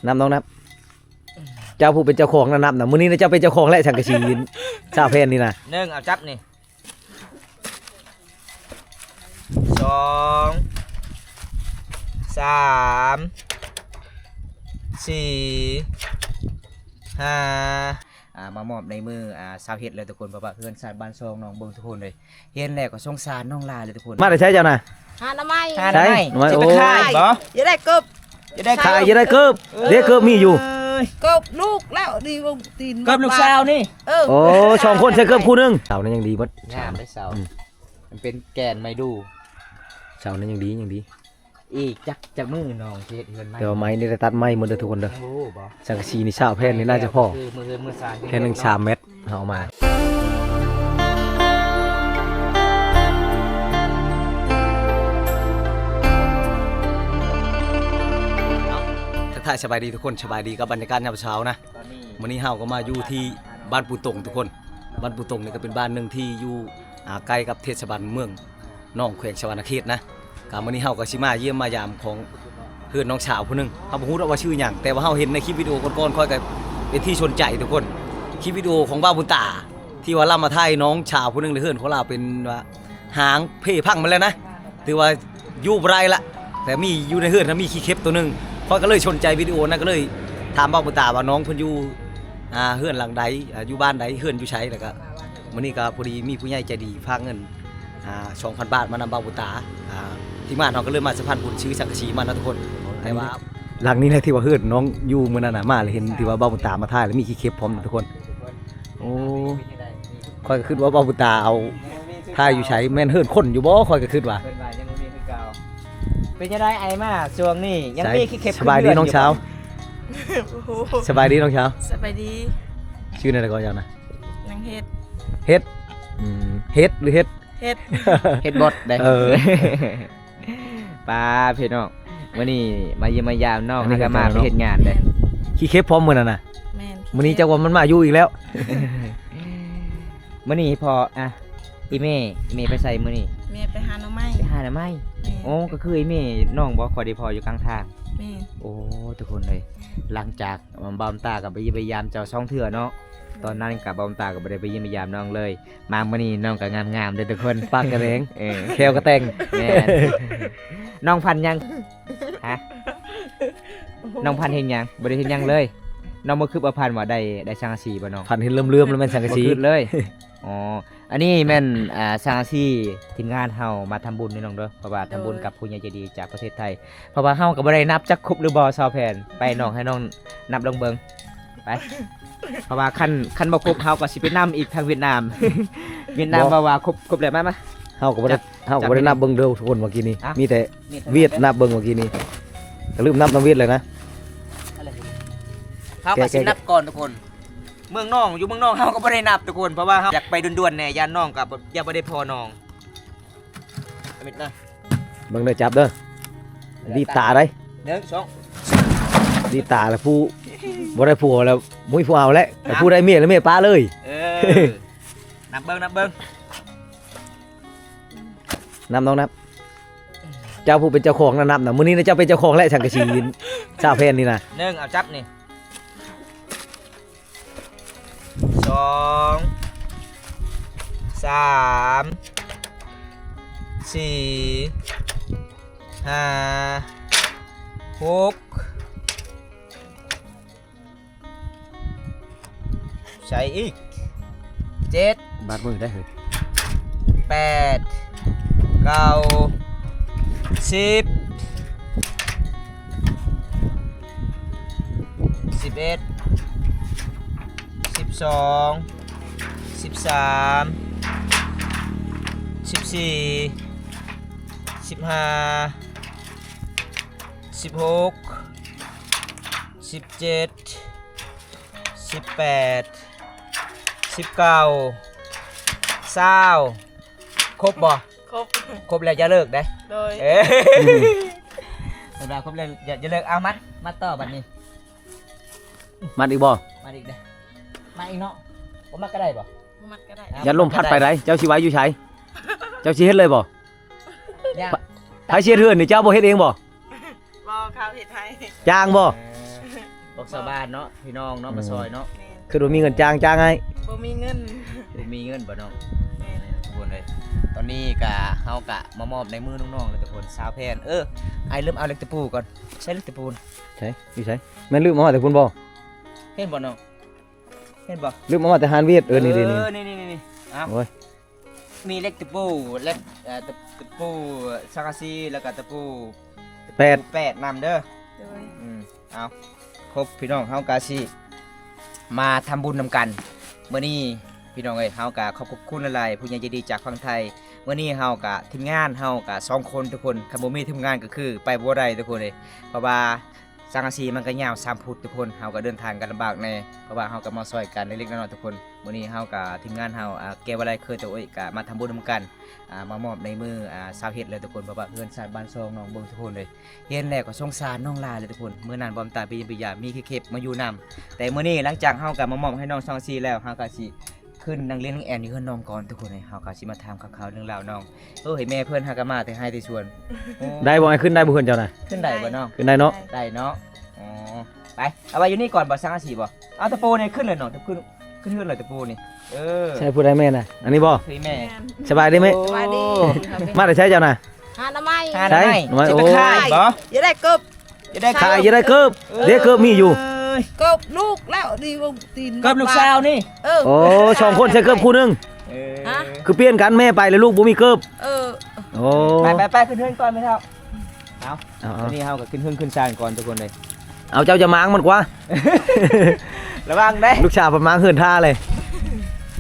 ນັບນ້ອງນັບ ເຈົ້າຜູ້ເປັນເຈົ້າຂອງນະ ນັບນະ. ມື້ນີ້ນະເຈົ້າເປັນເຈົ້າຂອງແຫຼະ ສັງກະສີຊາວແຜ່ນນີ້ນະ. ໜຶ່ງ ເອົາຈັບນີ້ ສອງ ສາມ ສີ່ ຫ້າ ອ່າ ມາມອບໃນມື້ ອ່າ ຊາວເຮັດແລ້ວທຸກຄົນ ເພາະວ່າເຮືອນຊານບ້ານຊ່ອງນ້ອງເບິ່ງທຸກຄົນເລີຍ ເຫັນແລ້ວກໍສົງສານນ້ອງຫຼາຍເລີຍທຸກຄົນ. ມາແຕ່ໃສເຈົ້ານະ? ຫາໜໍ່ໄມ້ ຫາໜໍ່ໄມ້. ຈະໄປຂາຍບໍ່? ຢາກໄດ້ເກີບ ຢາກໄດ້ເກີບ ຂາຍ ຢາກໄດ້ເກີບ. ເອີ ເດ້ ເກີບມີຢູ່ ເກີບລູກແລ້ວນີ້ ເກີບລູກສາວນີ້. ເອີ ໂອ້ ສອງຄົນໃສ່ເກີບຄູ່ໜຶ່ງ. ເສົານັ້ນຍັງດີໝົດ ງາມເດ້ເສົາ ອືມ ມັນເປັນແກ່ນໄມ້ດູ່. ເສົານັ້ນຍັງດີ ຍັງດີ. ອີກຈັກ ຈັກມື້ນ້ອງຊິເຮັດເຮືອນໃໝ່? ແຕ່ວ່າໄມ້ນີ້ໄດ້ຕັດໄມ້ໝົດເດີທຸກຄົນເດີ. ຍັງບໍ່ຮູ້ບໍ່? ສັງກະສີນີ້ຊາວແຜ່ນນີ້ໜ້າຈະພໍ ຄືມື້ເຮືອນມື້ຊານ ແຜ່ນໜຶ່ງສາມແມັດ ເຮົາເອົາມາ. ທັກທາຍສະບາຍດີທຸກຄົນ ສະບາຍດີກັບບັນຍາກາດຍາມເຊົ້ານະ. ມື້ນີ້ເຮົາກໍມາຢູ່ທີ່ບ້ານປູຕົງທຸກຄົນ. ບ້ານປູຕົງນີ້ກໍເປັນບ້ານໜຶ່ງທີ່ຢູ່ ອ່າ ໃກ້ກັບເທດສະບານເມືອງໜອງ ແຂວງສະຫວັນນະເຂດນະ. ກໍມື້ນີ້ເຮົາກໍຊິມາຢ້ຽມມາຢາມຂອງເຮືອນນ້ອງສາວຜູ້ໜຶ່ງ ເຮົາບໍ່ຮູ້ດອກວ່າຊື່ຫຍັງ ແຕ່ວ່າເຮົາເຫັນໃນຄລິບວິດີໂອກ່ອນໆ ຂ້ອຍກໍເປັນທີ່ສົນໃຈທຸກຄົນ. ຄລິບວິດີໂອຂອງບ່າວບຸນຕາ ທີ່ວ່າລາວມາຖ່າຍນ້ອງສາວຜູ້ໜຶ່ງ ແລະ ເຮືອນຂອງລາວເປັນວ່າ ຫາງເພພັງໝົດແລ້ວນະ ຖືວ່າຢູ່ບໍ່ໄດ້ລະ. ແຕ່ມີຢູ່ໃນເຮືອນນະ ມີຂີ້ເຂັບໂຕໜຶ່ງ ຂ້ອຍກໍເລີຍສົນໃຈວິດີໂອນັ້ນ ກໍເລີຍຖາມບ່າວບຸນຕາວ່ານ້ອງເພິ່ນຢູ່ ອ່າ ເຮືອນຫຼັງໃດ ອ່າ ຢູ່ບ້ານໃດ ເຮືອນຢູ່ໃສ. ແລ້ວກໍມື້ນີ້ກໍພໍດີມີຜູ້ໃຫຍ່ໃຈດີຝາກເງິນ ອ່າ ສອງພັນບາດມານຳບ່າວບຸນຕາ ອ່າ ທີມງານເຮົາກໍເລີຍມາສະພານບຸນຊື້ສັງກະສີມານຳທຸກຄົນ. ແຕ່ວ່າຫຼັງນີ້ແຫຼະທີ່ວ່າເຮືອນນ້ອງຢູ່ມື້ນັ້ນນະ ມາແລ້ວເຫັນທີ່ວ່າບ່າວບຸນຕາມາຖ່າຍ ແລ້ວມີຂີ້ເຂັບພ້ອມນະທຸກຄົນ. ໂອ້ ຂ້ອຍກໍຄິດວ່າບ່າວບຸນຕາເອົາຖ່າຍຢູ່ໃສ ແມ່ນເຮືອນຄົນຢູ່ບໍ່? ຂ້ອຍກໍຄິດວ່າ ເພິ່ນວ່າຍັງບໍ່ມີຄືເກົ່າ. ເປັນຈັ່ງໃດໄອມາຊ່ວງນີ້ ຍັງມີຂີ້ເຂັບ? ສະບາຍດີນ້ອງສາວ. ໂອ້ໂຫ ສະບາຍດີນ້ອງສາວ. ສະບາຍດີ. ຊື່ແນວໃດກໍເຈົ້ານະ? ນາງເຮັດ. ເຮັດ? ອືມ ເຮັດຫຼືເຮັດ? ເຮັດ ເຮັດບົດເດ້. ເອີ ປ້າພີ່ນ້ອງ ມື້ນີ້ມາຢ້ຽມມາຢາມນ້ອງ ອັນນີ້ ແລ້ວກໍມາ ກໍເຈົ້າເນາະ ໄປເຮັດງານເດ້. ແມ່ນ ຂີ້ເຂັບພ້ອມມື້ນັ້ນນະ. ແມ່ນ ມື້ນີ້ຈັກວ່າມັນມາຢູ່ອີກແລ້ວ. ມື້ນີ້ພໍ່ ອ່ະ ອີແມ່ ແມ່ໄປໃສມື້ນີ້? ແມ່ໄປຫາໜໍ່ໄມ້. ໄປຫາໜໍ່ໄມ້. ແມ່ນ. ໂອ້ ກໍຄືອີແມ່ນ້ອງບໍ່ຄ່ອຍໄດ້ພໍ້ຢູ່ກາງທາງ. ແມ່ນ. ໂອ້ ທຸກຄົນເອີຍ ຫຼັງຈາກ ບ່າວບຸນຕາກໍໄປຢ້ຽມໄປຢາມເຈົ້າສອງເທື່ອເນາະ. ຕອນນັ້ນກໍບ່າວບຸນຕາກໍບໍ່ໄດ້ໄປຢ້ຽມໄປຢາມນ້ອງເລີຍ. ມາມື້ນີ້ນ້ອງກໍງາມໆເດ້ທຸກຄົນ ປາກກະແດງ ເອີ ແຂ້ວກະແຕ່ງ. ແມ່ນ. ນ້ອງຝັນຫຍັງ? ຮະ? ນ້ອງຝັນເຫັນຫຍັງ? ບໍ່ໄດ້ເຫັນຫຍັງເລີຍ. ນ້ອງບໍ່ຄິດວ່າຝັນວ່າໄດ້ ໄດ້ສັງກະສີບໍ່ນ້ອງ? ຝັນເຫັນເຫຼືອມໆ ແລ້ວແມ່ນສັງກະສີ. ບໍ່ຄິດເລີຍ. ອໍ ອັນນີ້ແມ່ນ ອ່າ ສັງກະສີ ທີມງານເຮົາມາທຳບຸນເດີນ້ອງເດີ ເພາະວ່າທຳບຸນ ໂດຍ ກັບຜູ້ໃຫຍ່ໃຈດີຈາກປະເທດໄທ. ເພາະວ່າເຮົາກໍບໍ່ໄດ້ນັບຈັກຄົບຫຼືບໍ່ ຊາວແຜ່ນ ໄປນ້ອງໃຫ້ນ້ອງນັບລອງເບິ່ງ ໄປ. ເພາະວ່າຄັນ ຄັນບໍ່ຄົບ ເຮົາກໍຊິໄປນຳອີກທາງຫວຽດນາມ. ຫວຽດນາມ ບໍ່ ເວົ້າວ່າຄົບ ຄົບແລ້ວ ມາ ມາ. ເຮົາກໍບໍ່ໄດ້ ຈັບ ເຮົາກໍບໍ່ໄດ້ ຈັບ ນັບເບິ່ງເດີທຸກຄົນ ເມື່ອກີ້ນີ້. ຮະ? ມີແຕ່ ມີແຕ່ຫວຽດ ຫວຽດ ນັບເບິ່ງເມື່ອກີ້ນີ້ ກໍລືມນັບນຳຫວຽດເລີຍນະ. ເຮົາກໍຊິ ແກະ ແກະ ນັບກ່ອນທຸກຄົນ. ເມືອງນອກ ຢູ່ເມືອງນອກເຮົາກໍບໍ່ໄດ້ນັບທຸກຄົນ ເພາະວ່າເຮົາຢາກໄປດ່ວນໆແດ່ ຢ້ານນ້ອງກໍບໍ່ ຢ້ານບໍ່ໄດ້ພໍ້ນ້ອງ. ເອົາມິດນະ ເບິ່ງເດີ ຈັບເດີ ດີດຕາໄດ໋. ໜຶ່ງ ສອງ ດີດຕາແລ້ວ ຜູ້ບໍ່ໄດ້ຜົວແລ້ວ ບໍ່ມີຜູ້ເອົາແຫຼະ. ແຕ່ຜູ້ໄດ້ເມຍແລ້ວ ເມຍປະເລີຍ. ເອີ ນັບເບິ່ງ ນັບເບິ່ງ ນັບນ້ອງນັບ. ເຈົ້າຜູ້ເປັນເຈົ້າຂອງນະ ນັບນະ. ມື້ນີ້ນະເຈົ້າເປັນເຈົ້າຂອງແຫຼະ ສັງກະສີຊາວແຜ່ນນີ້ນະ. ໜຶ່ງ ເອົາຈັບນີ້. ສອງ ສາມ ສີ່ ຫ້າ ຫົກ ໃສ່ອີກ ເຈັດ ບາດມືໄດ້ເຮີ້ຍ ແປດ ເກົ້າ ສິບ ສິບເອັດ ສິບສອງ ສິບສາມ ສິບສີ່ ສິບຫ້າ ສິບຫົກ ສິບເຈັດ ສິບແປດ ສິບເກົ້າ ຊາວ. ຄົບບໍ່? ຄົບ ຄົບແລ້ວຢ່າເລີກເດ້. ໂດຍ ເອີ ເວລາຄົບແລ້ວຢ່າ ຢ່າເລີກ. ເອົາ ມັດ ມັດຕໍ່ບັດນີ້. ມັດອີກບໍ່? ມັດອີກເດ້. ມັດອີກເນາະ. ບໍ່ມັດກໍໄດ້ບໍ່? ບໍ່ມັດກໍໄດ້. ຢ້ານລົມພັດໄປໃດ໋. ເຈົ້າຊິໄວ້ຢູ່ໃສ? ເຈົ້າຊິເຮັດເລີຍບໍ່? ໃຜຊິເຮັດເຮືອນນີ້ ເຈົ້າບໍ່ເຮັດເອງບໍ່? ບໍ່ ເຂົາເຮັດໃຫ້. ຈ້າງບໍ່? ເອີ ອອກຊາວບ້ານເນາະ ພີ່ນ້ອງເນາະ ອືມ ມາຊ່ອຍເນາະ ແມ່ນ ຄືວ່າມີເງິນຈ້າງ ຈ້າງໃຫ້ ບໍ່ມີເງິນ ບໍ່ມີເງິນບໍ່ນ້ອງ? ແມ່ນ ທຸກຄົນເອີຍ ຕອນນີ້ກະ ເຮົາກະມາມອບໃນມືນ້ອງໆ ແລ້ວທຸກຄົນ ຊາວແຜ່ນ ເອີ ອ້າຍລືມເອົາເຫຼັກຕະປູກ່ອນ ໃຊ້ເຫຼັກຕະປູ ໃສ ຢູ່ໃສ? ແມ່ນລືມເອົາມາແຕ່ພຸ້ນບໍ່? ເຫັນບໍ່ນ້ອງ? ເຫັນບໍ່? ລືມເອົາມາແຕ່ຮ້ານຫວຽດ ເອີ ນີ້ໆ ເອີ ນີ້ໆ ນີ້ໆ ເອົາ ໂອ້ຍ ມີເຫຼັກຕະປູ ເຫຼັກ ເອີ ຕະ ຕະປູສັງກະສີ ແລ້ວກະຕະປູ ແປດ ຕະປູແປດນຳເດີ ໂດຍ ອືມ ເອົາ ຄົບ ພີ່ນ້ອງ ເຮົາກະຊິມາທຳບຸນນຳກັນ ມື້ນີ້ ພີ່ນ້ອງເອີຍ ເຮົາກະຂອບ ຂອບຄຸນຫຼາຍໆ ຜູ້ໃຫຍ່ໃຈດີຈາກຝັ່ງໄທ ມື້ນີ້ເຮົາກະ ທີມງານເຮົາກະສອງຄົນທຸກຄົນ ຄັນບໍ່ມີທີມງານກະຄືໄປບໍ່ໄດ້ທຸກຄົນເອີຍ ເພາະວ່າ ສັງກະສີມັນກະຍາວສາມຟຸດທຸກຄົນ ເຮົາກະເດີນທາງກັນລຳບາກແດ່ ເພາະວ່າເຮົາກະມາຊ່ອຍກັນເລັກໆ ນ້ອຍໆ ທຸກຄົນ ມື້ນີ້ເຮົາກະທີມງານເຮົາ ອ່າ ແກ້ວາໄລ ເຄີຍໂຕເອຍ ກະມາທຳບຸນນຳກັນ ອ່າ ມາມອບໃນມື້ ອ່າ ຊາວເຮັດເລີຍທຸກຄົນ ເພາະວ່າເຮືອນຊານບ້ານຊ່ອງນ້ອງເບິ່ງທຸກຄົນເລີຍ ເຫັນແລ້ວກະສົງສານນ້ອງຫຼາຍເລີຍທຸກຄົນ ມື້ນັ້ນບ່ອນຕາໄປຢ້ຽມໄປຢາມ ມີເຄັບມາຢູ່ນຳ ແຕ່ມື້ນີ້ຫຼັງຈາກເຮົາກະມາມອບໃຫ້ນ້ອງສັງກະສີແລ້ວ ເຮົາກະຊິ ຂຶ້ນນັ່ງຫຼິ້ນນັ່ງແອ່ນຢູ່ເຮືອນນ້ອງກ່ອນທຸກຄົນເອີຍ ເຮົາກະຊິມາຖາມຂ່າວໆເລື່ອງລາວນ້ອງ ເອີ ໃຫ້ແມ່ເພິ່ນຫາກະມາແຕ່ໄຮ່ແຕ່ສວນ ໂອ້ ໄດ້ບໍ່ ອ້າຍ ຂຶ້ນໄດ້ບໍ່ເຮືອນເຈົ້ານະ? ຂຶ້ນໄດ້ບໍ່ນ້ອງ? ຂຶ້ນໄດ້ເນາະ ໄດ້ເນາະ ອໍ ໄປ ເອົາໄວ້ຢູ່ນີ້ກ່ອນບໍ່ ສັງກະສີບໍ່? ເອົາຕະປູນີ້ຂຶ້ນເລີຍນ້ອງ ຂຶ້ນ ຂຶ້ນເຮືອນເລີຍຕະປູນີ້ ເອີ ໃຊ່ຜູ້ໃດແມ່ນນະ? ອັນນີ້ບໍ່? ແມ່ນ ສະບາຍດີແມ່ ໂອ້ ສະບາຍດີ ມາແຕ່ໃສເຈົ້ານະ? ຫາໜໍ່ໄມ້ ຫາໜໍ່ໄມ້ ໃສໜໍ່ໄມ້ ໂອ້ ຈະໄປຂາຍບໍ່? ຢາກໄດ້ເກີບ ຢາກໄດ້ຂາຍ ຢາກໄດ້ເກີບ ເອີ ເດ້ ເກີບມີຢູ່ ເກີບລູກແລ້ວນີ້ ເກີບລູກສາວນີ້ ເອີ ໂອ້ ສອງຄົນໃສ່ເກີບຄູ່ໜຶ່ງ ເອີ ຮະ ຄືປ່ຽນກັນ ແມ່ໄປແລ້ວລູກບໍ່ມີເກີບ ເອີ ໂອ້ ໄປໆໆ ຂຶ້ນເຮືອນກ່ອນແມ່ເຖົ້າ ເອົາ ເອົາໆ ຕອນນີ້ເຮົາກະຂຶ້ນເຮືອນຂຶ້ນຊານກ່ອນທຸກຄົນເອີຍ ເອົາ ເຈົ້າຈະມ້າງມັນກວ່າ ລະວັງເດ້ ລູກສາວເພິ່ນມ້າງເຮືອນທ່າເລີຍ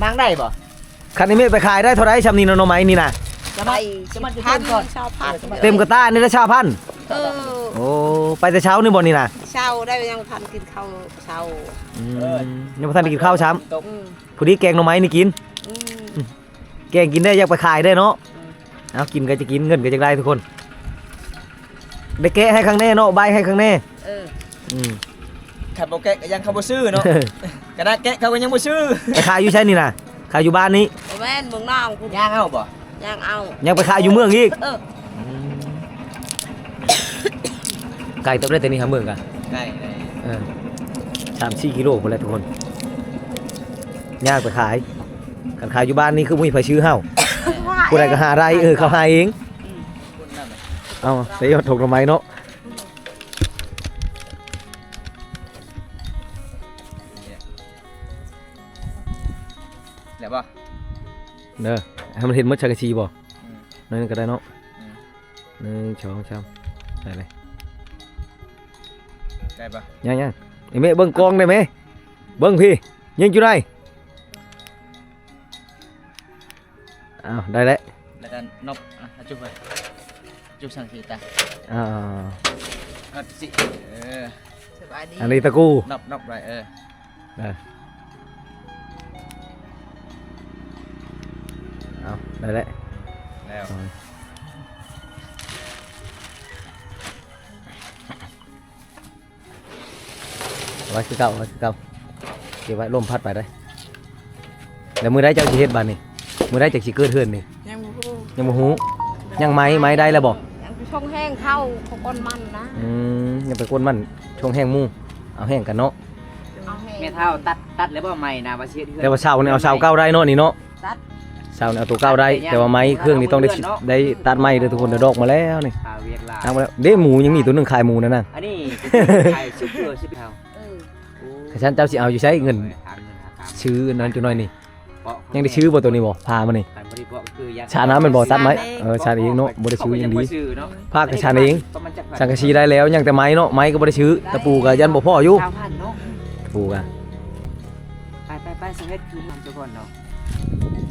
ມ້າງໄດ້ບໍ່? ຄັນນີ້ແມ່ໄປຂາຍໄດ້ເທົ່າໃດຊ່ຳນີ້ນະ ໜໍ່ໄມ້ນີ້ນະ? ໄດ້ສິບພັນ ຊາວພັນ ເຕັມກະຕ່ານີ້ລະຊາວພັນ ເອີ ໂອ້ ໄປແຕ່ເຊົ້ານີ້ບໍ່ນີ້ນະ? ເຊົ້າໄດ້ ຍັງບໍ່ທັນກິນເຂົ້າເຊົ້າ ອືມ ຍັງບໍ່ທັນໄດ້ກິນເຂົ້າຊ້ຳ ອືມ ພໍດີແກງໜໍ່ໄມ້ນີ້ກິນ ອືມ ແກງກິນໄດ້ ຢາກໄປຂາຍໄດ້ເນາະ ອືມ ເອົາ ກິນກະຈະກິນ ເງິນກະຢາກໄດ້ທຸກຄົນ ໄດ້ແກະໃຫ້ຄັກແນ່ເນາະ ບາຍໃຫ້ຄັກແນ່ ເອີ ອືມ ຄັນບໍ່ແກະກະຍັງເຂົາບໍ່ຊື້ເນາະ ຂະໜາດແກະເຂົາກະຍັງບໍ່ຊື້ ໄປຂາຍຢູ່ໃສນີ້ນະ? ຂາຍຢູ່ບ້ານນີ້ ບໍ່ແມ່ນ ເມືອງນອງພຸ້ນ ຍ່າງເອົາບໍ່? ຍ່າງເອົາ ຍັງໄປຂາຍຢູ່ເມືອງອີກ ເອີ ອືມ ໄກເຕີບເດ້ ແຕ່ນີ້ຫາເມືອງກະ ໄກ ໄກ ເອີ ສາມສີ່ກິໂລພຸ້ນແຫຼະທຸກຄົນ ຍ່າງໄປຂາຍ ຄັນຂາຍຢູ່ບ້ານນີ້ຄືບໍ່ມີໃຜຊື້ເຮົາ ຜູ້ໃດກະຫາໄດ້ ເອີ ເຂົາຫາເອງ ອືມ ເອົາ ໄປຢອດຖົງໜໍ່ໄມ້ເນາະ ແລ້ວບໍ່? ເດີ ໃຫ້ມັນເຫັນໝົດສັງກະສີບໍ່? ອືມ ໜ້ອຍໜຶ່ງກະໄດ້ເນາະ ອືມ ໜຶ່ງ ສອງ ສາມ ໄດ້ເລີຍ ໄດ້ບໍ່? ຍັງໆ ອີແມ່ເບິ່ງກ້ອງໄດ້ແມ ເບິ່ງພີ້ ຍິງຢູ່ໃດ ອ້າວ ໄດ້ແລ້ວ ແລ້ວກະນົບ ອ່ະ ຈຸບໄວ້ ຈຸບສັງກະສີຕາ ອ່າ ເອົາຊິ ເອີ ສະບາຍດີ ອັນນີ້ຕະກູ ນົບ ນົບໄວ້ ເອີ ເອີ ເອົາ ໄດ້ແລ້ວ ແລ້ວ ເອົາ ເອົາໄວ້ຄືເກົ່າ ເອົາໄວ້ຄືເກົ່າ ເກັບໄວ້ ລົມພັດໄປເດີ ແລ້ວມື້ໃດເຈົ້າຊິເຮັດບາດນີ້? ມື້ໃດຈັກຊິເກີດເຮືອນນີ້? ຍັງບໍ່ຮູ້ ຍັງບໍ່ຮູ້ ຍັງໄມ້ ໄມ້ໄດ້ແລ້ວບໍ່? ຍັງໄປຊົງແຫ້ງເຂົາ ເຂົາກ້ນມັນນະ ອືມ ຍັງໄປກົ້ນມັນ ຊົງແຫ້ງໝູ່ ເອົາແຫ້ງກັນເນາະ ເອົາແຫ້ງ ແມ່ເຖົ້າຕັດ ຕັດແລ້ວບໍ່ໄມ້ນະ ວ່າຊິເຮັດເຮືອນ ແຕ່ວ່າເສົານີ້ເອົາເສົາເກົ່າໄດ້ເນາະ ນີ້ເນາະ ຕັດ ເສົານີ້ເອົາໂຕເກົ່າໄດ້ ແຕ່ວ່າໄມ້ເຄື່ອງນີ້ຕ້ອງໄດ້ ໄດ້ຕັດໃໝ່ເດີທຸກຄົນ ດອກມາແລ້ວນີ້ ຫາວຽກຫຼາຍ ເອົາມາແລ້ວ ເດ້ ໝູຍັງມີໂຕໜຶ່ງຂາຍໝູນັ້ນນະ ອັນນີ້ຂາຍຊຸກເລີຍຊິເອົາ ເອີ ຄັນຊັ້ນເຈົ້າຊິເອົາຢູ່ໃສເງິນ ຫາເງິນຫາຄຳ ຊື້ອັນນັ້ນຈັກໜ້ອຍນີ້ ຍັງໄດ້ຊື້ບໍ່ໂຕນີ້ບໍ່ ພາມານີ້ ຄັນບໍ່ໄດ້ບອກຄືຢາກ ຊານເອົາແມ່ນບໍ່ ຕັດໄມ້ ເອີ ຊານເອງເນາະ ບໍ່ໄດ້ຊື້ຫຍັງດີ ພາກະຊານເອງ ສັງກະສີໄດ້ແລ້ວ ຍັງແຕ່ໄມ້ເນາະ ໄມ້ກະບໍ່ໄດ້ຊື້ ຕະປູກະຢ້ານບໍ່ພໍຢູ່ ຊາວພັນເນາະ ຕະປູກະ ໄປໆໆ ສະເຮັດຄືນນຳເຈົ້າກ່ອນເນາະ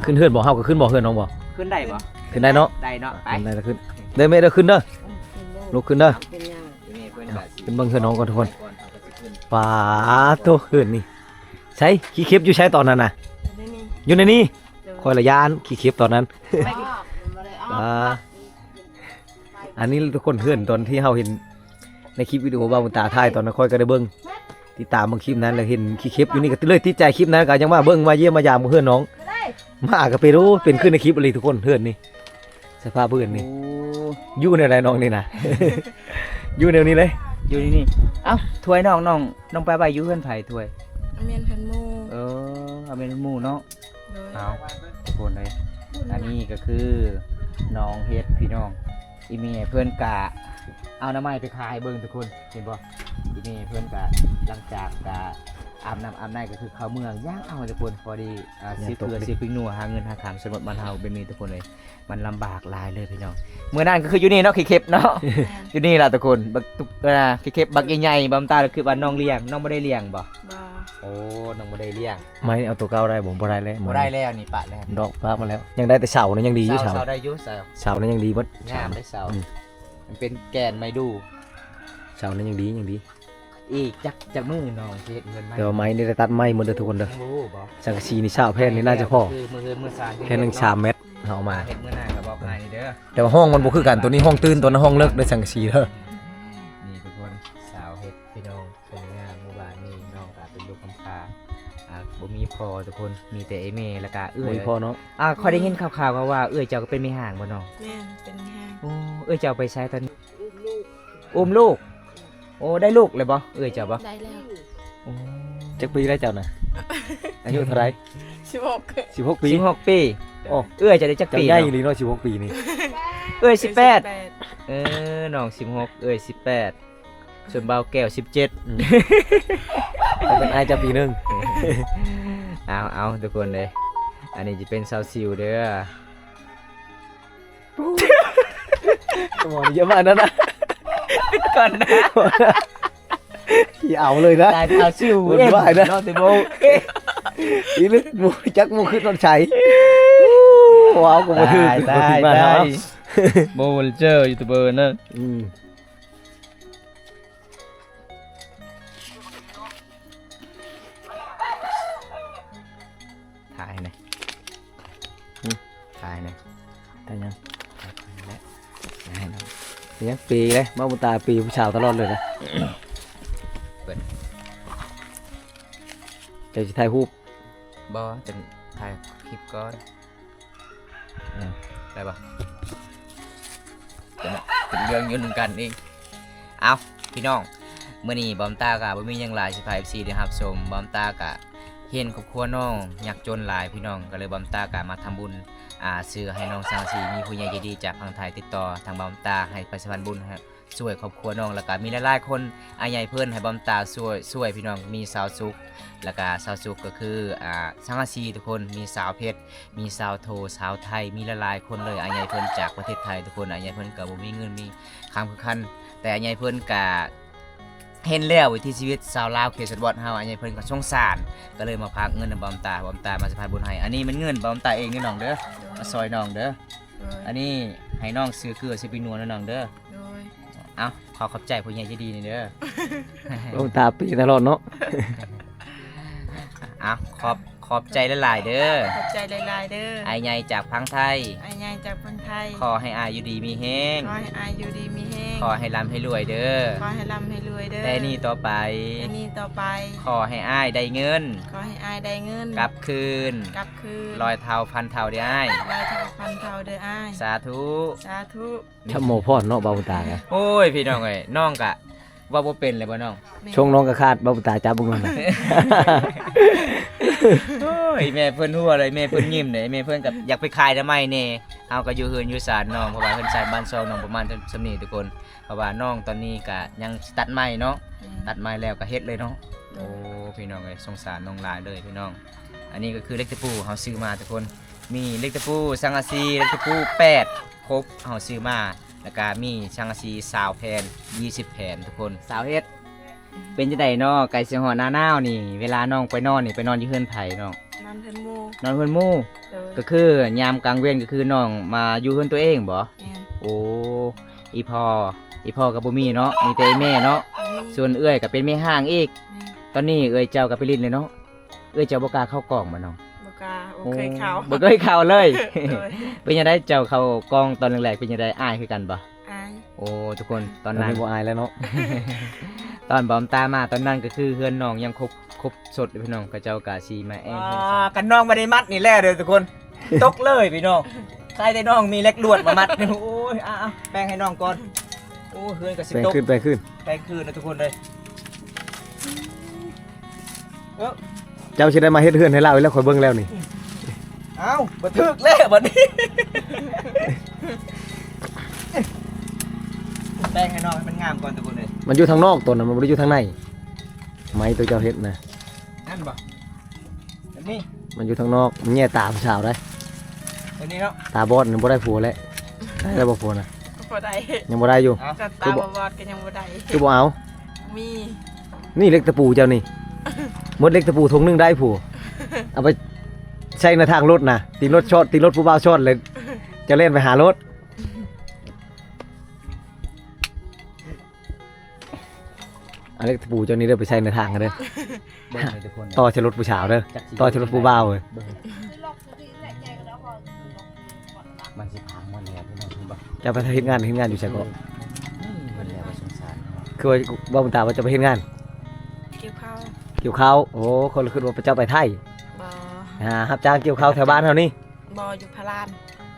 ຂຶ້ນເຮືອນບໍ່ ເຮົາກະຂຶ້ນບໍ່ ເຮືອນນ້ອງບໍ່ ຂຶ້ນໄດ້ບໍ່ ຂຶ້ນໄດ້ເນາະ ໄດ້ເນາະ ໄປ ໄດ້ລະຂຶ້ນ ເດີແມ່ເດີ ຂຶ້ນເດີ ລຸກຂຶ້ນເດີ ເປັນຫຍັງ ຂຶ້ນເບິ່ງເຮືອນນ້ອງກ່ອນທຸກຄົນ ປາໂຕ ເຮືອນນີ້ ໃສ ຂີ້ເຂັບຢູ່ໃສຕອນນັ້ນນະ ຢູ່ໃນນີ້ ຂ້ອຍລະຢ້ານຂີ້ເຂັບຕອນນັ້ນ ປາ ອັນນີ້ທຸກຄົນ ເຮືອນຕອນທີ່ເຮົາເຫັນໃນຄລິບວິດີໂອບ່າວບຸນຕາຖ່າຍຕອນນັ້ນ ຂ້ອຍກະໄດ້ເບິ່ງ ຕິດຕາມເບິ່ງຄລິບນັ້ນ ແລ້ວເຫັນຂີ້ເຂັບຢູ່ນີ້ກະເລີຍຕິດໃຈຄລິບນັ້ນ ກະຍັງວ່າເບິ່ງວ່າຢ້ຽມມາຢາມເຮືອນນ້ອງ ມາກະເປັນ ໂອ້ ເປັນຄືໃນຄລິບອີ່ຫຼີທຸກຄົນ ເຮືອນນີ້ ສະພາບເຮືອນນີ້ ໂອ້ ຢູ່ແນວໃດນ້ອງນີ້ນະ? ຢູ່ແນວນີ້ເລີຍ ຢູ່ໃນນີ້. ເອົ້າ ຖ້ວຍນ້ອງ ນ້ອງ ນ້ອງໄປໄວ້ຢູ່ເຮືອນໃຜຖ້ວຍ? ອາແມ່ນເຮືອນໝູ່. ເອີ ອາແມ່ນເຮືອນໝູ່ເນາະ. ໂດຍ. ເອົາ ທຸກຄົນເອີຍ ອັນນີ້ກໍຄືນ້ອງເຮັດພີ່ນ້ອງ. ອີ່ແມ່ເພິ່ນກະເອົາໜໍ່ໄມ້ໄປຂາຍເບິ່ງທຸກຄົນ ເຫັນບໍ່? ອີ່ແມ່ເພິ່ນກະຫຼັງຈາກກະອາບນ້ຳອາບໃນກໍຄືເຂົ້າເມືອງ ຍ່າງເອົາທຸກຄົນ. ພໍດີ ອ່າ ຊື້ເກືອຊື້ປິງນົວ ຫາເງິນຫາຄຳ ຊົນນະບົດບ້ານເຮົາແບບນີ້ທຸກຄົນເອີຍ ມັນລຳບາກຫຼາຍເລີຍພີ່ນ້ອງ. ມື້ນັ້ນກໍຄືຢູ່ນີ້ເນາະ ຂີ້ເຂັບເນາະ ຢູ່ນີ້ລະທຸກຄົນ. ບັກຕຸກ ອ່າ ຂີ້ເຂັບບັກໃຫຍ່ໆ ບຳຕາ ຄືວ່ານ້ອງລ້ຽງ ນ້ອງບໍ່ໄດ້ລ້ຽງບໍ່? ບໍ່. ໂອ້ ນ້ອງບໍ່ໄດ້ລ້ຽງ. ໄມ້ເອົາຕົວເກົ່າໄດ້ບໍ່? ບໍ່ໄດ້ແລ້ວ ບໍ່ໄດ້ແລ້ວ ນີ້ປະແລ້ວ ດອກປະມາແລ້ວ. ຍັງໄດ້ແຕ່ເສົານະ ຍັງດີຢູ່ ເສົາ ເສົາ ເສົາໄດ້ຢູ່ ເສົາ ເສົານະຍັງດີເບິດ ງາມໄດ໋ເສົາ. ອືມ ມັນເປັນແກ່ນໄມ້ດູ່ ເສົານະຍັງດີ ຍັງດີ. ອີກຈັກ ຈັກມື້ນ້ອງຊິເຮັດເຮືອນໃໝ່? ແຕ່ວ່າໄມ້ນີ້ໄດ້ຕັດໄມ້ໝົດເດີທຸກຄົນເດີ. ຍັງບໍ່ຮູ້ບໍ່? ສັງກະສີນີ້ຊາວແຜ່ນນີ້ໜ້າຈະພໍ ຄືມື້ເຮືອນມື້ຊານ ແຜ່ນໜຶ່ງສາມແມັດ ເຮົາເອົາມາ ເຮັດມື້ໜ້າກໍບອກໃຫ້ເດີ. ແຕ່ວ່າຫ້ອງມັນບໍ່ຄືກັນ ໂຕນີ້ຫ້ອງຕື່ນ ໂຕນັ້ນຫ້ອງເລິກເດີ ສັງກະສີເດີ. ນີ້ທຸກຄົນ ສາວເຮັດພີ່ນ້ອງ ຄົນງາມໝູ່ບ້ານນີ້ ນ້ອງກໍເປັນລູກກຳພ້າ ອ່າ ບໍ່ມີພໍ່ທຸກຄົນ ມີແຕ່ເອື້ອຍແມ່ ແລ້ວກໍເອື້ອຍ ບໍ່ມີພໍ່ເນາະ. ອ່າ ຂ້ອຍໄດ້ຍິນຂ່າວໆ ເຂົາວ່າເອື້ອຍເຈົ້າກໍເປັນແມ່ຮ້າງບໍ່ນ້ອງ? ແມ່ນ ເປັນແມ່ຮ້າງ. ໂອ້ ເອື້ອຍເຈົ້າໄປໃສຕອນນີ້? ອຸ້ມລູກ. ໂອ້ ໄດ້ລູກແລ້ວບໍ່ ເອື້ອຍເຈົ້າບໍ່? ໄດ້ແລ້ວ. ໂອ້ ຈັກປີແລ້ວເຈົ້ານະ? ອາຍຸເທົ່າໃດ? ສິບຫົກ ສິບຫົກປີ ສິບຫົກປີ. ໂອ້ ເອື້ອຍເຈົ້າໄດ້ຈັກປີ? ເຈົ້າໃຫຍ່ອີ່ຫຼີເນາະ ສິບຫົກປີນີ້. ເອື້ອຍສິບແປດ. ເອີ ນ້ອງສິບຫົກ ເອື້ອຍສິບແປດ ສ່ວນບ່າວແກ້ວສິບເຈັດ. ອືມ ເປັນອ້າຍເຈົ້າປີໜຶ່ງ. ເອົາໆ ທຸກຄົນເອີຍ ອັນນີ້ຈະເປັນສາວຊິວເດີ. ໝໍນີ້ຢ່າມານັ້ນນະ ກ່ອນນະ ຊິເອົາເລີຍນະ. ຕາຍ ສາວຊິວ ວຸ້ນວາຍນະ ເນາະ ເດໂບ ອີ່ລຶກ ບໍ່ຈັກໝູ່ຄືນອນໃສ. ວ້າວ ກໍບໍ່ຖືກ ຕາຍ ຕາຍ ບໍ່ຖືກມາ ຕາຍ ເນາະ ບໍ່ເຈີຢູທູບເບີນະ. ອືມ ຖ່າຍໃຫ້ແດ່. ຫຶ? ຖ່າຍແດ່. ຖ່າຍຫຍັງ? ຖ່າຍໃຫ້ແດ່. ເປັນຫຍັງ? ເປເດ້ ມາບຸນຕາເປຜູ້ສາວຕະຫຼອດເລີຍນະ. ເປີດ. ເຈົ້າຊິຖ່າຍຮູບ? ບໍ່ ຈັ່ງຖ່າຍຄລິບກ່ອນ. ອືມ ໄດ້ບໍ່? ເປັນ ເປັນເລື່ອງຢູ່ນຳກັນອີກ. ເອົ້າ ພີ່ນ້ອງ ມື້ນີ້ບອມຕາກະບໍ່ມີຫຍັງຫຼາຍຊິພາ ເອັຟຊີ ໄດ້ຮັບຊົມ. ບອມຕາກະເຫັນຄອບຄົວນ້ອງຍາກຈົນຫຼາຍພີ່ນ້ອງ ກໍເລີຍບອມຕາກະມາທຳບຸນ ອ່າ ຊື້ໃຫ້ນ້ອງສັງກະສີ. ມີຜູ້ໃຫຍ່ໃຈດີຈາກຝັ່ງໄທຕິດຕໍ່ທາງບອມຕາໃຫ້ໄປສະພານບຸນໃຫ້ ຊ່ວຍຄອບຄົວນ້ອງ ແລ້ວກະມີຫຼາຍໆຄົນ ອ້າຍໃຫຍ່ເພິ່ນໃຫ້ບອມຕາຊ່ວຍ ຊ່ວຍພີ່ນ້ອງ ມີສາວສຸກ ແລ້ວກະສາວສຸກກໍຄື ອ່າ ສັງກະສີທຸກຄົນ ມີສາວເພັດ ມີສາວໂທ ສາວໄທ ມີຫຼາຍໆຄົນເລີຍ. ອ້າຍໃຫຍ່ເພິ່ນຈາກປະເທດໄທທຸກຄົນ ອ້າຍໃຫຍ່ເພິ່ນກໍບໍ່ມີເງິນມີຄຳຄືກັນ ແຕ່ອ້າຍໃຫຍ່ເພິ່ນກະເຫັນແລ້ວວິຖີຊີວິດຊາວລາວເຂດຊົນນະບົດເຮົາ ອ້າຍໃຫຍ່ເພິ່ນກໍສົງສານ ກໍເລີຍມາຝາກເງິນນຳບອມຕາ ບອມຕາມາສະພານບຸນໃຫ້. ອັນນີ້ແມ່ນເງິນບອມຕາເອງເດີນ້ອງເດີ ໂດຍ ມາຊ່ອຍນ້ອງເດີ. ໂດຍ ອັນນີ້ໃຫ້ນ້ອງຊື້ເກືອຊື້ປິງນົວນຳນ້ອງເດີ. ໂດຍ ເອົ້າ ຂໍຂອບໃຈຜູ້ໃຫຍ່ໃຈດີນີ້ເດີ. ໂອ້ ຕາປີຕະຫຼອດເນາະ. ເອົ້າ ຂອບ ຂອບໃຈຫຼາຍໆເດີ ຂອບໃຈຫຼາຍໆເດີ ອ້າຍໃຫຍ່ຈາກຝັ່ງໄທ ອ້າຍໃຫຍ່ຈາກຝັ່ງໄທ. ຂໍໃຫ້ອ້າຍຢູ່ດີມີແຮງ ຂໍໃຫ້ອ້າຍຢູ່ດີມີແຮງ ຂໍໃຫ້ລ່ຳໃຫ້ລວຍເດີ ຂໍໃຫ້ລ່ຳໃຫ້ລວຍເດີ ແຕ່ນີ້ຕໍ່ໄປ ແຕ່ນີ້ຕໍ່ໄປ. ຂໍໃຫ້ອ້າຍໄດ້ເງິນ ຂໍໃຫ້ອ້າຍໄດ້ເງິນ ກັບຄືນ ກັບຄືນ ຮ້ອຍເທົ່າພັນເທົ່າເດີອ້າຍ ຮ້ອຍເທົ່າພັນເທົ່າເດີອ້າຍ. ສາທຸ ສາທຸ. ຈຳໝໍພອນເນາະ ບ່າວບຸນຕາກະ. ໂອ້ຍ ພີ່ນ້ອງເອີຍ ນ້ອງກະເວົ້າບໍ່ເປັນເລີຍບໍ່ນ້ອງ? ແມ່ນ ຊົງນ້ອງກະຂາດ ບ່າວບຸນຕາຈັບເບິ່ງກ່ອນນະ. ໂອ້ຍ ແມ່ເພິ່ນຫົວເລີຍ ແມ່ເພິ່ນຍິ້ມເດ້ ແມ່ເພິ່ນກະຢາກໄປຂາຍໜໍ່ໄມ້ແດ່. ເຮົາກະຢູ່ເຮືອນຢູ່ຊານນ້ອງ ເພາະວ່າເຮືອນຊານບ້ານຊ່ອງນ້ອງປະມານສ່ຳນີ້ທຸກຄົນ ເພາະວ່ານ້ອງຕອນນີ້ກະຍັງຕັດໄມ້ເນາະ. ແມ່ນ ຕັດໄມ້ແລ້ວກະເຮັດເລີຍເນາະ. ໂດຍ ໂອ້ ພີ່ນ້ອງເອີຍ ສົງສານນ້ອງຫຼາຍເລີຍພີ່ນ້ອງ. ອັນນີ້ກໍຄືເຫຼັກຕະປູເຮົາຊື້ມາທຸກຄົນ ມີເຫຼັກຕະປູ ສັງກະສີ ເຫຼັກຕະປູແປດ ຄົບເຮົາຊື້ມາ ແລ້ວກະມີສັງກະສີຊາວແຜ່ນ ຊາວແຜ່ນທຸກຄົນ. ສາວເຮັດ ເປັນຈັ່ງໃດເນາະ ໃກ້ຊິຮອດໜ້າໜາວນີ້ ເວລານ້ອງໄປນອນນີ້ ໄປນອນຢູ່ເຮືອນໃຜນ້ອງ? ນອນເຮືອນໝູ່ ນອນເຮືອນໝູ່. ໂດຍ ກໍຄືຍາມກາງເວັນກໍຄືນ້ອງມາຢູ່ເຮືອນຕົວເອງບໍ່? ແມ່ນ ໂອ້ ອີ່ພໍ່ ອີ່ພໍ່ກໍບໍ່ມີເນາະ ມີແຕ່ແມ່ເນາະ. ບໍ່ມີ ສ່ວນເອື້ອຍກໍເປັນແມ່ຮ້າງອີກ. ແມ່ນ ຕອນນີ້ເອື້ອຍເຈົ້າກໍໄປຫຼິ້ນແລ້ວເນາະ. ເອື້ອຍເຈົ້າບໍ່ກ້າເຂົ້າກ້ອງບໍ່ນ້ອງ? ບໍ່ກ້າ ບໍ່ເຄີຍເຂົ້າ ໂອ້ ບໍ່ເຄີຍເຂົ້າເລີຍ. ໂດຍ ເປັນຈັ່ງໃດເຈົ້າເຂົ້າກ້ອງຕອນແລກໆ ເປັນຈັ່ງໃດ ອາຍຄືກັນບໍ່? ອາຍ ໂອ້ ທຸກຄົນ ຕອນນັ້ນ ຕອນນີ້ບໍ່ອາຍແລ້ວເນາະ. ຕອນບອມຕາມາຕອນນັ້ນກໍຄືເຮືອນນ້ອງຍັງຄົບ ຄົບສົດພີ່ນ້ອງ ເຂົາເຈົ້າກະຊິມາແອ່ນ. ອ່າ ຄັນນ້ອງບໍ່ໄດ້ມັດນີ້ແລ້ວເດີທຸກຄົນ ຕົກເລີຍພີ່ນ້ອງ. ໃສ່ແຕ່ນ້ອງມີເຫຼັກລວດມາມັດ. ໂອ້ຍ ອ່າ ແບ່ງໃຫ້ນ້ອງກ່ອນ. ໂອ້ ເຮືອນກໍຊິ ແປງ ຕົກ ຄືນ ແປງຄືນ ແປງຄືນນະທຸກຄົນເອີຍ. ເອີ ເຈົ້າຊິໄດ້ມາເຮັດເຮືອນໃຫ້ລາວອີກແລ້ວ ຂ້ອຍເບິ່ງແລ້ວນີ້. ອ້າວ ບໍ່ຖືກແລ້ວບັດນີ້. ແປງໃຫ້ນອກໃຫ້ມັນງາມກ່ອນທຸກຄົນເອີຍ. ມັນຢູ່ທາງນອກຕົວນັ້ນ ມັນບໍ່ໄດ້ຢູ່ທາງໃນ. ໄມ້ຕົວເຈົ້າເຮັດນະ ນັ້ນບໍ່? ແບບນີ້ ມັນຢູ່ທາງນອກ ມັນແຍ່ຕາຜູ້ສາວໄດ໋. ແບບນີ້ເນາະ ຕາບອດນີ້ບໍ່ໄດ້ຜົວແຫຼະ. ໄດ້ແລ້ວບໍ່ຜົວນະ? ບໍ່ໄດ້ ຍັງບໍ່ໄດ້ຢູ່. ເອົ້າ ກໍຕາ ຄືບໍ່ ບອດກໍຍັງບໍ່ໄດ້. ຄືບໍ່ເອົາ? ມີ ນີ້ເຫຼັກຕະປູເຈົ້ານີ້ ໝົດເຫຼັກຕະປູຖົງໜຶ່ງໄດ້ຜູ້ ເອົາໄປໃສ່ໜ້າທາງລົດນະ ຕີນລົດຊອດ ຕີນລົດຜູ້ບ່າວຊອດ ແລ້ວຈະແລ່ນໄປຫາລົດ. ອາເລັກຕະປູເຈົ້ານີ້ເດີ ໄປໃສ່ໃນທາງເດີ ເບິ່ງເດີທຸກຄົນ ຕໍ່ໃສ່ລົດຜູ້ສາວເດີ ຕໍ່ໃສ່ລົດຜູ້ບ່າວເອີຍ. ມັນຊິພັງໝົດແລ້ວ ພີ່ນ້ອງເຫັນບໍ່? ເຈົ້າໄປເຮັດງານ ເຮັດງານຢູ່ໃສເກາະ? ນີ້ໝົດແລ້ວ ວ່າສົງສານ. ຄືວ່າເວົ້າຕາວ່າເຈົ້າໄປເຮັດງານ ກ່ຽວເຂົ້າ ກ່ຽວເຂົ້າ. ໂອ້ ຂ້ອຍລະຄິດວ່າເຈົ້າໄປໄທ. ບໍ່ ຫາຮັບຈ້າງກ່ຽວເຂົ້າແຖວບ້ານເຮົານີ້. ບໍ່ ຢູ່ພະລານ.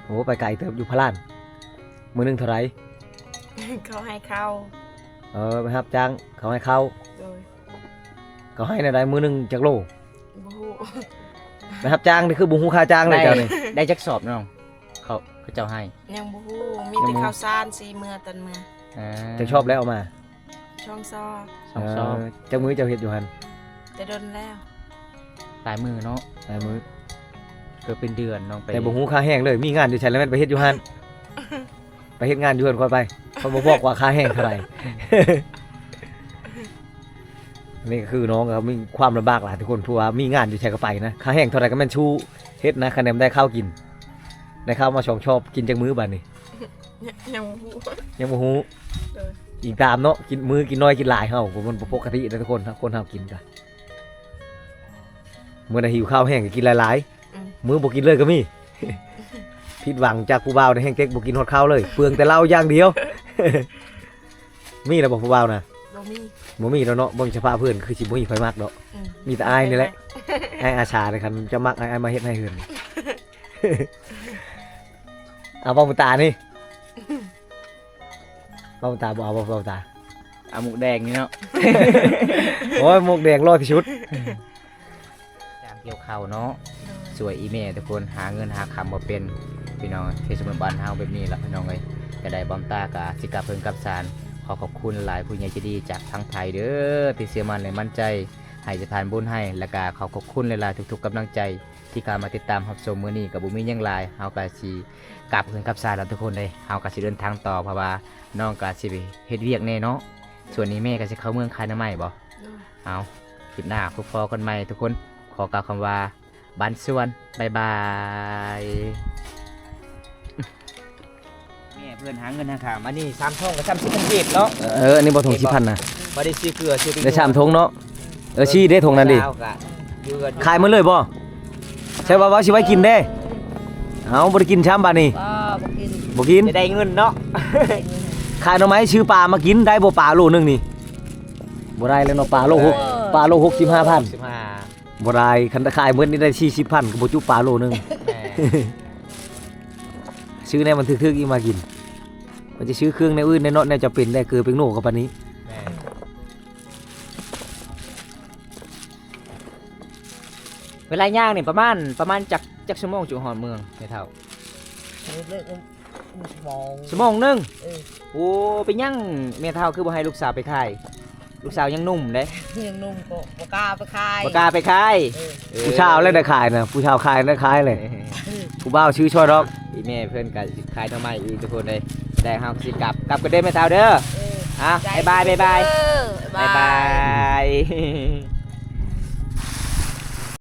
ໂອ້ ໄປໄກເຕີບ ຢູ່ພະລານ. ມື້ໜຶ່ງເທົ່າໃດ? ເຂົາໃຫ້ເຂົ້າ. ເອີ ໄປຮັບຈ້າງເຂົາໃຫ້ເຂົ້າ. ໂດຍ. ເຂົາໃຫ້ແນວໃດ? ມື້ໜຶ່ງຈັກໂລ? ບໍ່ຮູ້. ໄປຮັບຈ້າງນີ້ຄືບໍ່ຮູ້ຄ່າຈ້າງເລີຍເຈົ້ານີ້. ໄດ້ຈັກສອບນ້ອງ? ເຂົາ ເຂົາເຈົ້າໃຫ້ ຍັງບໍ່ຮູ້ ມີແຕ່ເຂົ້າສານຊິເມືອຕອນເມືອ. ອ່າ ຈັກສອບແລ້ວເອົາມາ? ສອງສອບ. ສອງສອບ. ເອີ ຈັກມື້ເຈົ້າເຮັດຢູ່ຫັ້ນ? ແຕ່ດົນແລ້ວ ຫຼາຍມື້ເນາະ. ຫຼາຍມື້ ເກືອບເປັນເດືອນນ້ອງໄປ. ແຕ່ບໍ່ຮູ້ຄ່າແຮງເລີຍ ມີງານຢູ່ໃສລະແມ່ນໄປເຮັດຢູ່ຫັ້ນ. ໄປເຮັດງານຢູ່ເຮືອນຂ້ອຍໄປ ຂ້ອຍບໍ່ບອກວ່າຄ່າແຮງເທົ່າໃດ. ນີ້ກໍຄືນ້ອງກໍມີຄວາມລຳບາກຫຼາຍທຸກຄົນ ເພາະວ່າມີງານຢູ່ໃສກໍໄປນະ ຄ່າແຮງເທົ່າໃດກໍແມ່ນສູ້ເຮັດນະ ຄະແນນໄດ້ເຂົ້າກິນ ໄດ້ເຂົ້າມາສອງຊອບ ກິນຈັກມື້ບາດນີ້? ຍັງ ຍັງບໍ່ຮູ້ ຍັງບໍ່ຮູ້. ໂດຍ. ອີງຕາມເນາະ ກິນມື້ກິນໜ້ອຍກິນຫຼາຍ ເຮົາກໍມັນບໍ່ປົກກະຕິເດ້ທຸກຄົນ ຄົນເຮົາກິນກະ ມື້ໃດຫິວຂ້າວແຮງກໍກິນຫຼາຍໆ. ອືມ. ມື້ບໍ່ກິນເລີຍກໍມີ. ຜິດຫວັງຈາກຜູ້ບ່າວໃນແຮງເຕັກ ບໍ່ກິນຮອດເຂົ້າເລີຍ ເປືອງແຕ່ເຫຼົ້າຢ່າງດຽວ. ມີແລ້ວບໍ່ຜູ້ບ່າວນະ? ບໍ່ມີ. ບໍ່ມີແລ້ວເນາະ ເບິ່ງສະພາບເພື່ອນຄືຊິບໍ່ມີໃຜມັກດອກ. ອືມ. ມີແຕ່ອ້າຍນີ້ແຫຼະ ແມ່ນ ອ້າຍອາສາເດ້ ຄັນຈະມັກອ້າຍ ອ້າຍມາເຮັດໃຫ້ເຮືອນ. ເອົາ ເວົ້າບຸນຕານີ້ ເວົ້າຕາ ບໍ່ເອົາ ເວົ້າຕາ ເອົາໝວກແດງນີ້ເນາະ. ໂອ້ຍ ໝວກແດງຫຼໍ່ທີ່ສຸດ. ຈ້າງກ່ຽວເຂົ້າເນາະ ໂດຍ ຊ່ວຍອີ່ແມ່ທຸກຄົນ ຫາເງິນຫາຄຳບໍ່ເປັນ ພີ່ນ້ອງ. ເຂດຊົນນະບົດບ້ານເຮົາແບບນີ້ລະ ພີ່ນ້ອງເອີຍ. ກະໄດ້ ບ່າວຕາກະຊິກັບເຮືອນກັບຊານ. ຂໍຂອບຄຸນຫຼາຍຜູ້ໃຫຍ່ໃຈດີຈາກທາງໄທເດີ ທີ່ເຊື່ອໝັ້ນ ແລະ ໝັ້ນໃຈໃຫ້ສະພານບຸນໃຫ້ ແລະ ກະຂໍຂອບຄຸນຫຼາຍໆ ທຸກໆກຳລັງໃຈ ທີ່ເຂົ້າມາຕິດຕາມຮັບຊົມ. ມື້ນີ້ກໍບໍ່ມີຫຍັງຫຼາຍ ເຮົາກໍຊິກັບເຮືອນກັບຊານແລ້ວທຸກຄົນເດ້. ເຮົາກໍຊິເດີນທາງຕໍ່ ເພາະວ່ານ້ອງກໍຊິໄປເຮັດວຽກແດ່ເນາະ. ໂດຍ. ສ່ວນນີ້ແມ່ກໍຊິເຂົ້າເມືອງຂາຍໜໍ່ໄມ້ບໍ? ໂດຍ. ເອົາ ຄລິບໜ້າພົບພໍ້ກັນໃໝ່ທຸກຄົນ. ຂໍກ່າວຄຳວ່າ ບານສວນ ບາຍບາຍ. ແມ່ເພິ່ນຫາເງິນຫາຄຳ ອັນນີ້ສາມຖົງກໍສາມສິບພັນກີບເນາະ. ເອີ ອັນນີ້ບໍ່ຖົງສິບພັນນະ ບໍ່ໄດ້ຊື້ເກືອຊື້ ໄດ້ສາມຖົງເນາະ. ເອີ ຊີ້ເດ້ຖົງນັ້ນດິ ຂາຍໝົດເລີຍບໍ່? ໃຊ່ວ່າ ວ່າຊິໄວ້ກິນເດ້. ເອົ້າ ບໍ່ໄດ້ກິນຊ້ຳບາດນີ້. ບໍ່ ບໍ່ກິນ ບໍ່ກິນ ຈະໄດ້ເງິນເນາະ. ຂາຍໜໍ່ໄມ້ຊື້ປາມາກິນໄດ້ບໍ່? ປາໂລໜຶ່ງນີ້ ບໍ່ໄດ້ແລ້ວເນາະ ປາໂລຫົກ ເອີ ປາໂລຫົກສິບຫ້າພັນ ຫົກສິບຫ້າ ບໍ່ໄດ້. ຄັນຂາຍໝົດນີ້ໄດ້ສີ່ສິບພັນ ກໍບໍ່ຈຸປາໂລໜຶ່ງ. ແມ່ ຊື້ແນວມັນຖືກໆອີກມາກິນ. ມັນຈະຊື້ເຄື່ອງແນວອື່ນແນວເນາະ ແນວຈຳເປັນແດ່ ເກືອແປ້ງໂນກໍປານນີ້. ແມ່ ເວລາຍ່າງນີ້ປະມານ ປະມານຈັກ ຈັກຊົ່ວໂມງຈຶ່ງຮອດເມືອງແມ່ເຖົ້າ? ເອີ ເລີກ ຊົ່ວໂມງ ຊົ່ວໂມງໜຶ່ງ. ເອີ ໂອ້ ເປັນຫຍັງແມ່ເຖົ້າຄືບໍ່ໃຫ້ລູກສາວໄປຂາຍ? ລູກສາວຍັງໜຸ່ມເດ້ ຍັງໜຸ່ມ ກໍບໍ່ກ້າໄປຂາຍ ບໍ່ກ້າໄປຂາຍ. ເອີ ເອີ ຜູ້ສາວແລ້ວໄດ້ຂາຍນະ ຜູ້ສາວຂາຍໄດ້ຂາຍເລີຍ. ເອີ ຜູ້ບ່າວຊື້ຊ່ອຍດອກ. ອີແມ່ເພິ່ນກໍຊິຂາຍໜໍ່ໄມ້ອີກທຸກຄົນເດ້. ແລ້ວເຮົາກໍຊິກັບ ກັບກັນເດີແມ່ເຖົ້າເດີ. ເອີ ອ່ະ ໃຈ ບາຍບາຍ ບາຍບາຍ ເດີ ບາຍບາຍ ບາຍບາຍ.